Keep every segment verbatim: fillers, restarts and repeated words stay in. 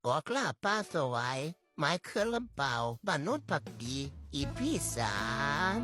ออกล่าปลาสวาย หมายเขื่อนลำปาว บ้านโนนผักดี อีพีสาม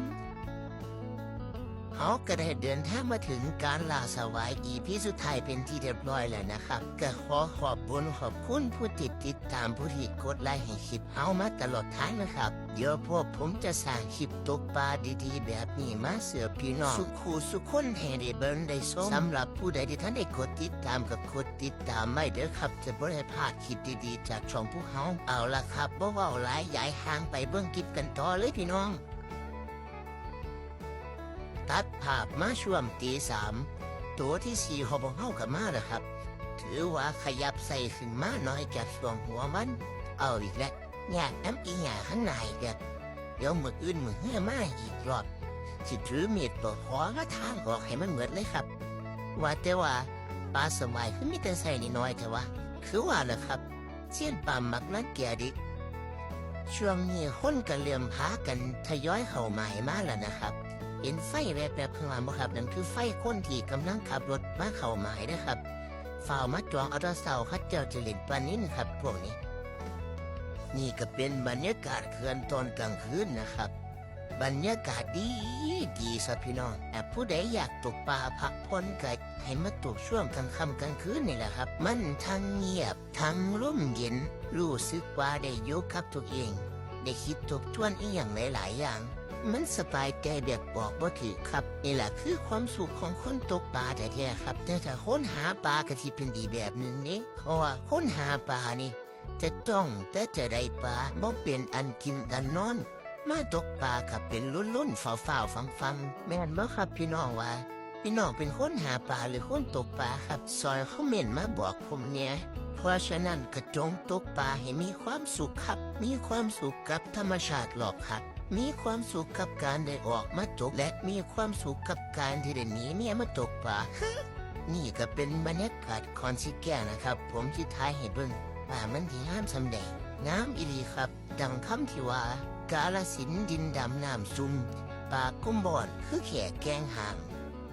เฮาก็ได้เดินทางมาถึงการล่าสวาย อีพีสุดท้ายเป็นที่เรียบร้อยแล้วนะครับ ก็ขอขอบบุญขอบคุณผู้ที่ติดตาม ผู้ที่กดไลค์ให้คลิปเฮามาตลอดทางนะครับ เดี๋ยวพวกผมจะสร้างคลิปตกปลาดีๆแบบนี้มาเสิร์ฟพี่น้องสุขูสุคนให้ได้เบิ่งได้ชม สำหรับผู้ใดที่ท่านได้กดติดตามก็กดติดตามไว้เด้อครับ จะบ่ได้พลาดคลิปดีๆจากช่องพวกเฮา เอาล่ะครับ บ่เว้าหลาย ย้ายห่างไปเบิ่งคลิปกันต่อเลยพี่น้อง ตัดภาพมาช่วงตีสาม ตัวที่สี่ของพวกเฮาก็มาแล้วครับ ถือว่าขยับไส้ขึ้นมาหน่อยจากช่วงหัวมัน เอาอีกแล้ว ยากนำอีหยังข้างในเด้อ เดี๋ยวมื้ออื่นมื้อเฮือมาอีกรอบ สิถือมีดปอกคอหาทางออกให้มันหมดเลยครับ ว่าแต่ว่าปลาสวายคือมีแต่ไส้น้อยๆแท้วะ คือว่าล่ะครับ เซียนปาล์มมักรังแกเด็ก ช่วงนี้คนก็เริ่มพากันทยอยเข้าหมายมาแล้วนะครับ เห็นไฟแวบๆข้างหลังบ่ครับ นั่นคือไฟคนที่กำลังขับรถมาเข้าหมายนะครับ ฟ้าวมาจองเอาแต่เช้า เขาเจ้าจะเล่นปลานิลครับพวกนี้ นี่ก็เป็นบรรยากาศเขื่อนตอนกลางคืนนะครับ บรรยากาศดีดีซะพี่น้อง อ่ะ ผู้ใดอยากตกปลาพักผ่อนก็ให้มาตกช่วงกลางค่ำกลางคืนนี่แหละครับ มันทั้งเงียบ ทั้งลมเย็น รู้สึกว่าได้อยู่กับตัวเอง ได้คิดทบทวนอีหยังหลายๆอย่าง มันสบายใจแบบบอกบ่ถูกครับ นี่แหละคือความสุขของคนตกปลาแท้ๆครับ แต่ถ้าคนหาปลาก็สิเป็นอีกแบบหนึ่งเด้ เพราะว่าคนหาปลานี่ จะจ้องแต่จะได้ปลา บ่เป็นอันกินอันนอน มาตกปลาก็เป็นลุ่นๆ ฟ้าวๆ ฟังๆ แม่นบ่ครับพี่น้องว่า พี่น้องเป็นคนหาปลาหรือคนตกปลาครับ ซอยคอมเมนต์มาบอกผมแหน่ เพราะฉะนั้นก็จงตกปลาให้มีความสุขครับ มีความสุขกับธรรมชาติรอบข้าง มีความสุขกับการได้ออกมาตก และมีความสุขกับการที่ได้หนีเมียมาตกปลา นี่ก็เป็นบรรยากาศคอนสิแก้วนะครับ ผมสิถ่ายให้เบิ่ง ว่ามันสิงามส่ำใด งามอีหลีครับ ดังคำที่ว่า กาฬสินธุ์ดินดำน้ำซุ่ม ปลากุมบอนคือแขกแกงห่าง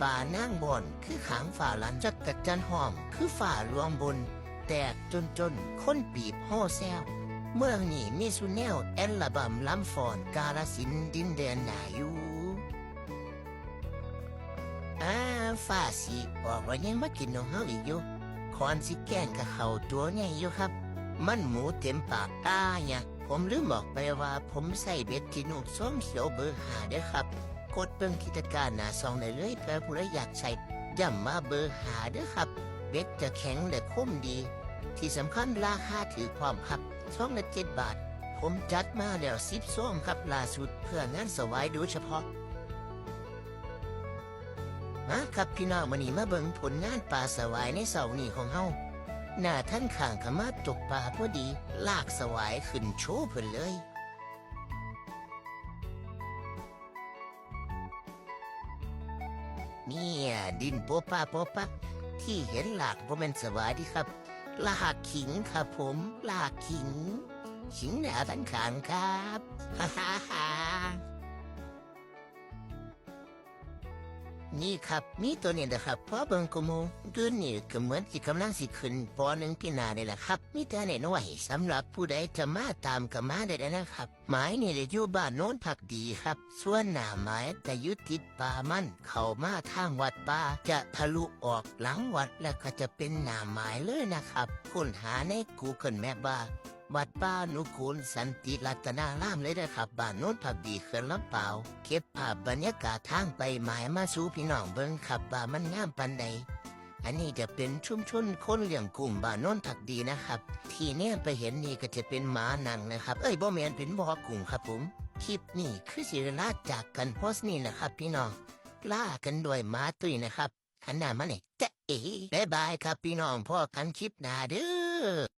ปลานางบอนคือขางฟ้าลัน จักจั่นฮ้องคือฟ้าหลวงบน แตกจนจนคนปีบห่อแซว เมืองนี้มีสุแนว อัลบั้มลำฟ้อน กาฬสินธุ์ดินแดนน่าอยู่ อ้า ฟ้าสิออกแล้วยังมากินของเฮาอีกอยู่ คอนสิแกล้งกับเขาตัวใหญ่อยู่ครับ มันหมูเต็มปากอ้าเนี่ย ผมลืมบอกไปว่าผมใส่เบ็ดขี้นกส้มเขียวเบอร์ห้าเด้อครับ กดเบิ่งที่ตะกร้าหน้าซองได้เลย เพื่อผู้ใดอยากใส่ ย้ำว่าเบอร์ห้าเด้อครับ เบ็ดจะแข็งและคมดี ที่สำคัญราคาถูกพร้อมครับ ซองละเจ็ดบาท ผมจัดมาแล้วสิบซองครับ ล่าสุดเพื่องานสวายโดยเฉพาะ มาครับพี่น้อง มื้อนี้มาเบิ่งผลงานปลาสวายในเช้านี้ของเฮา หน้าท่านข้างก็มาตกปลาพอดี ลากสวายขึ้นโชว์เพิ่นเลย เนี่ย ดิ้นโป๊ะปะโป๊ะปะ ที่เห็นลากบ่แม่นสวายเด้ครับ ลากขิงครับผม ลากขิง ขิงหน้าท่านข้างครับ ฮ่าฮ่าฮ่า นี่ครับ มีตัวนี้นะครับ พอเบิ่งกะหมู่ ตัวนี้ก็เหมือนสิกำลังสิขึ้น ป.หนึ่ง ปีหน้านี่แหละครับ มีแต่น้อยๆ สำหรับผู้ใดจะมาตามก็มาได้นะครับ หมายนี่ได้อยู่บ้านโนนผักดีครับ ส่วนหน้าหมายจะอยู่ติดป่ามัน เข้ามาทางวัดป่า จะทะลุออกหลังวัดแล้วก็จะเป็นหน้าหมายเลยนะครับ ค้นหาใน Google Map ว่า วัดป่านุกูลสันติรัตนารามเลยเด้อครับ บ้านโนนผักดี เขื่อนลำปาว เก็บภาพบรรยากาศทางไปหมายมาสู่พี่น้องเบิ่งครับ ว่ามันงามปานใด อันนี้จะเป็นชุมชนคนเลี้ยงกุ้งบ้านโนนผักดีนะครับ ที่แนมไปเห็นนี่ก็จะเป็นหมานั่งนะครับ เอ้ย บ่แม่น เป็นบ่อกุ้งครับผม คลิปนี้คือสิได้ลาจากกันพอส่ำนี้นะครับพี่น้อง ลากันด้วยหมาตุ้ยนะครับ หันหน้ามานี่ จ๊ะเอ๋ บ๊ายบายครับพี่น้อง พ้อกันคลิปหน้าเด้อ